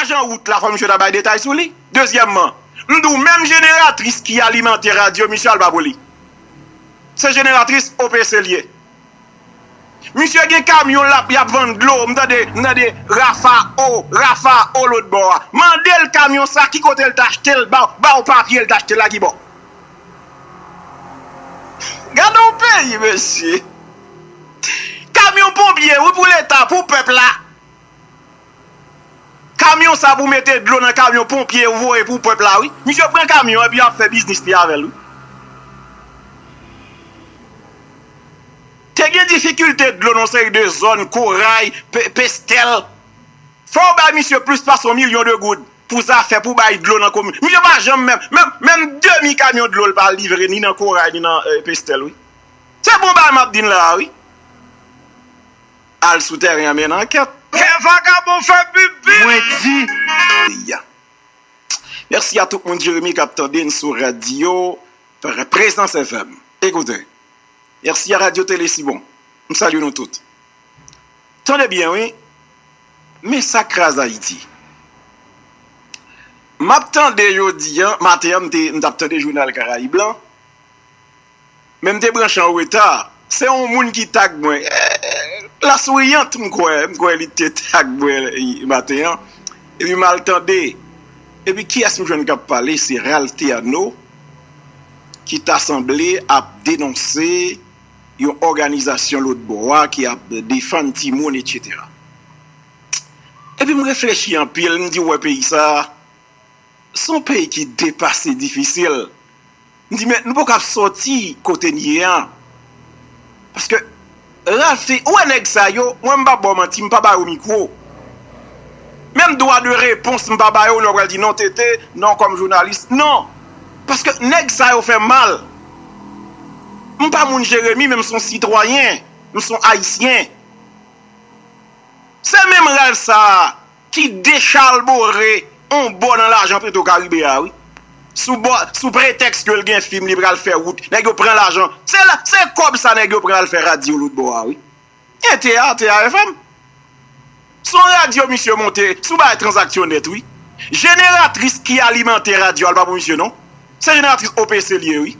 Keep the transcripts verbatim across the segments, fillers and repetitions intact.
Lajan wout la, fò misye ta bay detay sou li. Dezyèmman, m di w, menm jeneratris ki alimante radyo misye al pa pou li. Se jeneratris O P C l ye. Misye gen kamyon l ap, y ap vann dlo. M tande, m tande Rafa O, Rafa O lòt bò a. Mande l kamyon sa, ki kote l t achte l, ba, ba w papye l t achte l la ki bò. Gade yon peyi, mesye. Kamyon ponpye, wi, pou leta, pou pèp la. Kamyon sa pou mete dlo nan kamyon ponpye yo voye pou pèp la, wi. Misye pran kamyon epi ap fè biznis li avè l, wi. Te gen difikilte dlo nan yon seri de zòn, Koray, Pe-, Pestèl. Fò w bay misye plis pase yon milyon de goud pou zafè pou bay dlo nan komin. Misye pa janm menm, menm, menm demi kamyon dlo l pa livre ni nan Koray, ni nan, eh, Pestèl, wi. Se bon bagay m ap di n la a, wi. Al sou tèren an mennen ankèt. Kè vagabon fè pipi. Mwen di. Peyi a. Mèsi a tout moun Jeremi k ap tande n sou radyo Pre-, Prezans F M. Ekoute, mèsi a Radyo Tele Sibon. M salye nou tout. Tande byen, wi. Men sa k kraze Ayiti. M ap tande jodi a, maten an, m te, m t ap tande jounal Karayib lan. Men m te branche an reta. Se yon moun ki tag mwen. Eh, La Souriante, m kwè, m kwè li te tag mwen maten an. Epi m al tande. Epi kiyès m jwenn k ap pale? Se Ralph Théano ki ta sanble ap denonse yon òganizasyon lòt bò a ki ap defann timoun, etsetera. Epi m reflechi anpil, m di, w wè peyi sa a, se yon peyi ki depase, difisil. M di, men nou poko ap sòti kote n ye a. Paske Ralph te, ou wè nèg sa yo, mwen m p ap ba w manti, m pa ba yo mikwo. Menm dwa de repons m pa ba yo, lè w pral di non T T, non kòm jounalis, non. Paske nèg sa yo fè m mal. M pa moun Jeremi, men m se yon sitwayen, m se yon ayisyen. Se menm Ralph sa a ki dechalbore on bò nan lajan Petro Caribe a, wi. Sou bò, sou pretèks ke l gen fim, li pral fè wout. Nèg yo pran lajan. Se la, se kòb sa nèg yo pran al fè radyo lòt bò a, wi. E T A, T A F M. Se yon radyo misye monte, sou bagay tranzaksyonèt, wi. Jeneratris ki alimante radyo a, l pa pou misye, non. Se jeneratris O P C l ye, wi.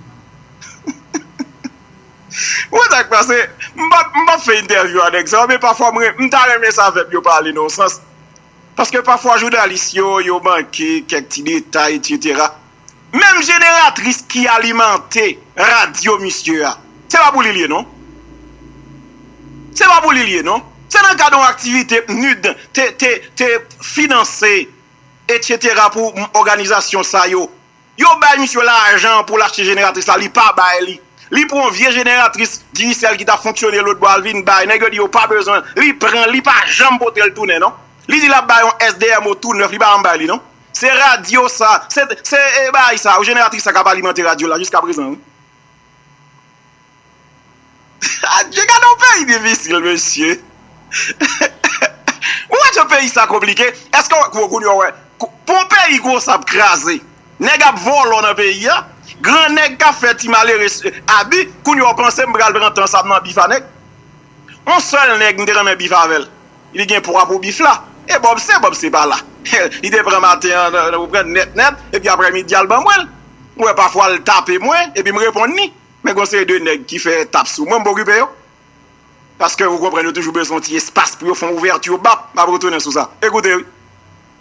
Ou wè sa k pase? M p ap, m p ap fè entèvyou a nèg sa yo, men pafwa mwen, m ta renmen sa fè yo pale nan yon sans. Paske pafwa jounalis yo, yo manke kèk ti detay, etsetera. Menm jeneratris ki alimante radyo misye a, se pa pou li l ye, non. Se pa pou li l ye, non. Se nan kad yon aktivite PNUD te, te, te finanse, etsetera, pou òganizasyon sa yo. Yo bay misye lajan pou l achte jeneratris la, li pa bay li. Li pran yon vye jeneratris Digicel ki t ap fonksyone lòt bò a, l vin bay. Nèg yo di yo pa bezwen l. Li pran l, li pa janm pote l tounen, non. Li di l ap bay yon S D M O tou nèf, li pa janm bay li, non. Se radyo sa, se, se, e, bagay sa, ou jeneratris sa k ap alimante radyo la jiska prezan, wi. Adje, gade yon peyi difisil, mesye. Ou wè jan peyi sa konplike? Èske w wè, kou-, kounye w wè, kou-, pou yon peyi konsa ap kraze, nèg ap vòlò nan peyi a, gran nèg k ap fè ti malere s-, abi, kounye w panse m pral pran tan sa m nan bif a nèg? Yon sèl nèg m te renmen bif avè l. Li gen pwa pou bif la. E Bob se, Bob se pa la. Li te pran maten an, nan, nan, ou pran nèt, nèt, epi aprè midi a l ban mwen l. Ou wè pafwa l tape mwen, epi m reponn li. Men gon seri de nèg ki fè tap sou mwen, m pa okipe yo. Paske ou konprann yo toujou bezwen yon ti espas pou yo fè yon ouvèti, bap, m ap retounen sou sa. Ekoute, wi.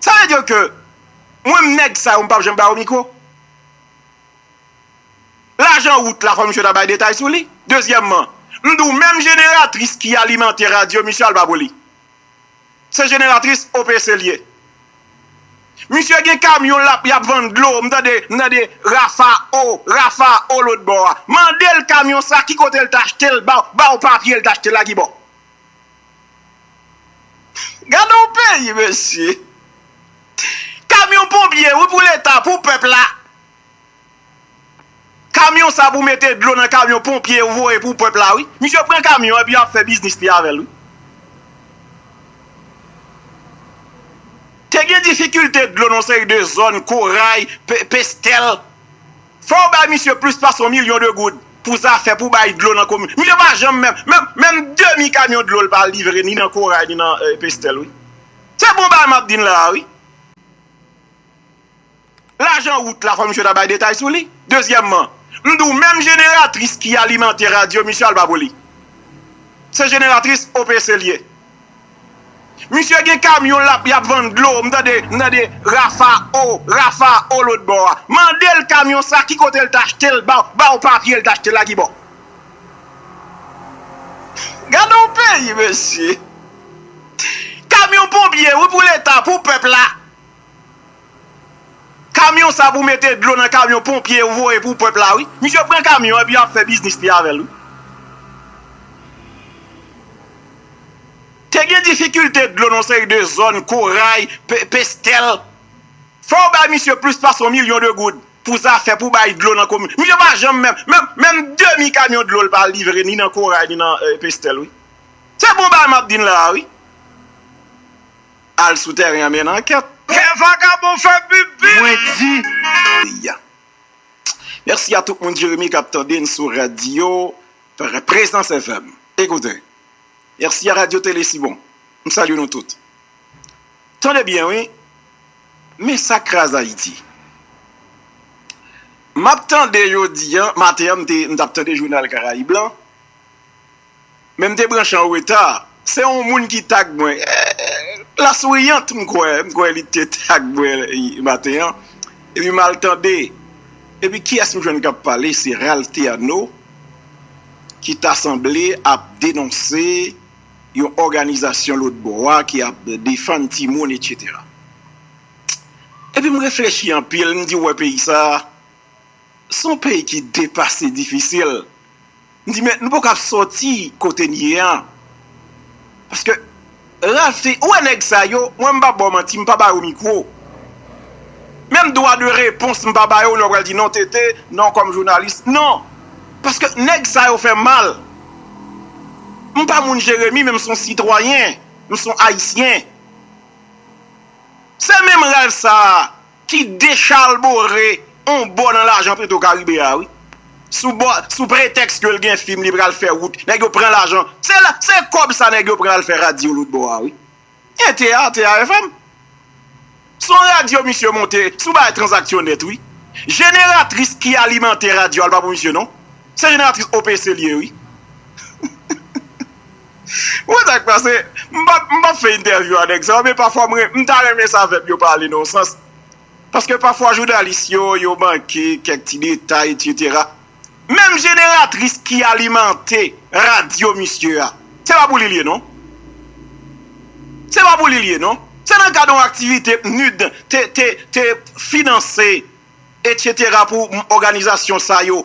Sa vle di ke mwen m nèg sa yo, m p ap janm ba yo mikwo. Lajan wout la, fò misye ta bay detay sou li. Dezyèmman, m di w, menm jeneratris ki alimante radyo, misye al pa pou li. Se jeneratris O P C l ye. Misye gen kamyon l ap, y ap vann dlo. M tande, m tande Rafa O, Rafa O lòt bò a. Mande l kamyon sa, ki kote l t achte l, ba, ba w papye l t achte l la ki bò. Gade yon peyi, mesye. Kamyon ponpye, wi, pou leta, pou pèp la. Kamyon sa pou mete dlo nan kamyon ponpye yo voye pou pèp la, wi. Misye pran kamyon epi ap fè biznis li avè l, wi. Te gen difikilte dlo nan yon seri de zòn, Koray, Pe-, Pestèl. Fò w bay misye plis pase yon milyon de goud pou zafè pou bay dlo nan komin. Misye pa janm menm, menm, menm demi kamyon dlo l pa livre ni nan Koray, ni nan, eh, Pestèl, wi. Se bon bagay m ap di n la a, wi. Lajan wout la, fò misye ta bay detay sou li. Dezyèmman, m di w, menm jeneratris ki alimante radyo misye a, l pa pou li. Se jeneratris O P C l ye. Misye gen kamyon l ap, y ap vann dlo. M tande, m tande Rafa O, Rafa O lòt bò a. Mande l kamyon sa, ki kote l t achte l, ba, ba w papye l t achte l la, ki bò. Gade yon peyi, mesye. Kamyon ponpye, wi, pou leta, pou pèp la. Kamyon sa pou mete dlo nan kamyon ponpye yo voye pou pèp la, wi. Misye pran kamyon epi ap fè biznis li avè l, wi. Te gen difikilte dlo nan yon seri de zòn, Koray, Pe-, Pestèl. Fò w bay misye plis pase yon milyon de goud pou zafè pou bay dlo nan komin. Misye pa janm menm, menm, menm demi kamyon dlo l pa livre ni nan Koray, ni nan, eh, Pestèl, wi. Se bon bagay m ap di n la a, wi. Al sou tèren an, mennen ankèt. Kè vakabon fè pipi. Mwen di. Ya. Mèsi a tout moun Jeremi k ap tande n sou radyo Pre-, Prezans F M. Ekoute, mèsi a Radyo Tele Sibon. M salye nou tout. Tande byen, wi. Men sa k kraze Ayiti. M ap tande jodi a, maten an, m te, m t ap tande jounal Karayib lan. Men m te branche an reta. Se yon moun ki tag mwen. Eh, La Souriante, m kwè, m kwè li te tag mwen, eh, maten an. Epi m al tande. Epi kiyès m jwenn k ap pale? Se Ralph Théano ki ta sanble ap denonse yon òganizasyon lòt bò a ki ap defann timoun, etsetera. Epi m reflechi anpil, m di, wè, peyi sa a, se yon peyi ki depase, difisil. M di, men nou poko ap sòti kote n ye an. Paske Ralph te, ou wè nèg sa yo, mwen m pa ba w manti, m pa ba yo mikwo. Menm dwa de repons m pa ba yo, lè w pral di non T T, non kòm jounalis, non. Paske nèg sa yo fè m mal. M pa moun Jeremi, men m se yon sitwayen, m se yon ayisyen. Se menm Ralph sa a ki dechalbore on bò nan lajan Petro Caribe a, wi. Sou bò, sou pretèks ke l gen fim, li pral fè wout. Nèg yo pran lajan. Se la, se kòb sa nèg yo pran al fè radyo lòt bò a, wi. E T A, T A F M. Se yon radyo misye monte, sou bagay tranzaksyonèt, wi. Jeneratris ki alimante radyo a, l pa pou misye, non. Se jeneratris O P C l ye, wi. Ou wè sa k pase? M p ap, m p ap fè entèvyou a nèg sa yo, men pafwa mwen, m ta renmen sa fè yo pale nan yon sans. Paske pafwa jounalis yo, yo manke kèk ti detay, etsetera. Menm jeneratris ki alimante radyo misye a, se pa pou li l ye, non. Se pa pou li l ye, non. Se nan kad yon aktivite PNUD te, te, te finanse, etsetera, pou òganizasyon sa yo.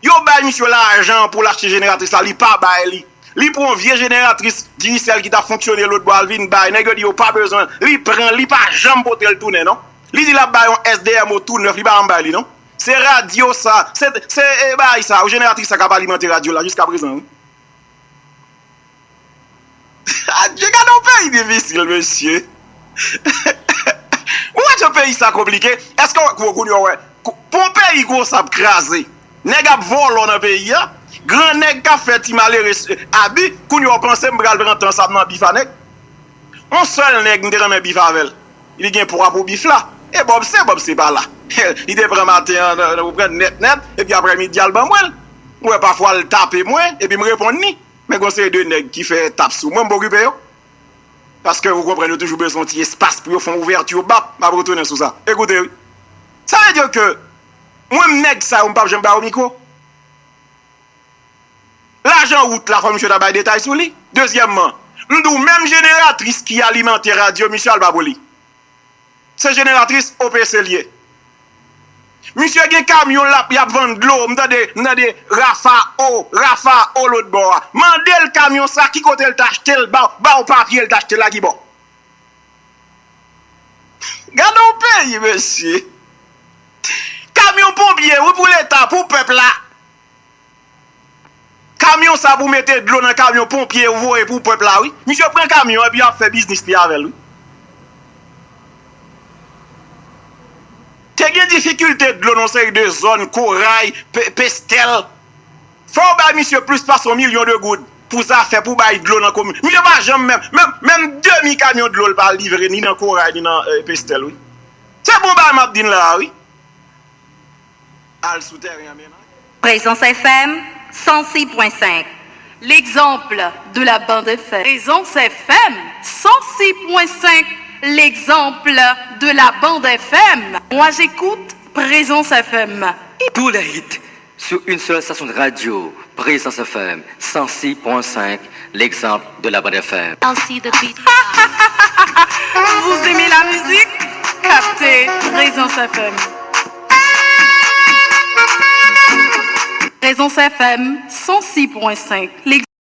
Yo bay misye lajan pou l achte jeneratris la, li pa bay li. Li pran yon vye jeneratris Digicel ki t ap fonksyone lòt bò a, l vin bay. Nèg yo di yo pa bezwen l. Li pran l, li pa janm pote l tounen, non. Li di l ap bay yon S D M O tou nèf, li pa janm bay li, non. Se radyo sa, se, se, eh, bagay sa, jeneratris sa k ap alimante radyo la jiska prezan, wi. Adje, gade yon peyi difisil, mesye. Ou wè jan peyi sa konplike? Èske w wè, kou-, kounye a w wè, kou-, pou yon peyi konsa ap kraze, nèg ap vòlò nan peyi a, gran nèg k ap fè ti malere s-, abi, kounye a w panse m pral pran tan sa m nan bif a nèg? On sèl nèg m te renmen bif avè l. Li gen pwa pou bif la. E Bob se, Bob se pa la. Li te pran maten an, nan, nan, ou pran nèt, nèt, epi aprè midi a l ban mwen l. Ou wè, pafwa l tape mwen, epi m reponn li. Men gon seri de nèg ki fè tap sou mwen, m pa okipe yo. Paske ou konprann, yo toujou bezwen yon ti espas pou yo fè yon ouvèti, yo bap, m ap retounen sou sa. Ekoute, wi. Sa vle di ke mwen, m nèg sa yo, m p ap janm ba yo mikwo. Lajan wout la, fò misye ta bay detay sou li. Dezyèmman, m di w, menm jeneratris ki alimante radyo misye a, l pa pou li. Se jeneratris O P C l ye. Misye gen kamyon l ap, y ap vann dlo. M tande, m tande Rafa O, Rafa O lòt bò a. Mande l kamyon sa, ki kote l t achte l, ba, ba w papye l t achte l la, ki bò. Gade yon peyi, mesye. Kamyon ponpye, wi, pou leta, pou pèp la. Kamyon sa pou mete dlo nan kamyon ponpye yo voye pou pèp la, wi. Misye pran kamyon epi ap fè biznis li avè l, wi. Te gen difikilte dlo nan yon seri de zòn, Koray, Pe-, Pestèl. Fò w bay misye plis pase yon milyon de goud pou zafè pou bay dlo nan komin. Misye pa janm menm, menm, menm demi kamyon dlo l pa livre ni nan Koray, ni nan, eh, Pestèl, wi. Se bon bagay m ap di n la a, wi. Al sou tèren an menm. Présence F M cent six point cinq. L'exemple de la bande F M. Présence F M cent six point cinq. L'exemple de la bande F M. Moi, j'écoute Présence F M. Tous les hits sur une seule station de radio, Présence F M, cent six point cinq, l'exemple de la bande F M. Vous aimez la musique? Captez Présence F M. Présence F M cent six point cinq.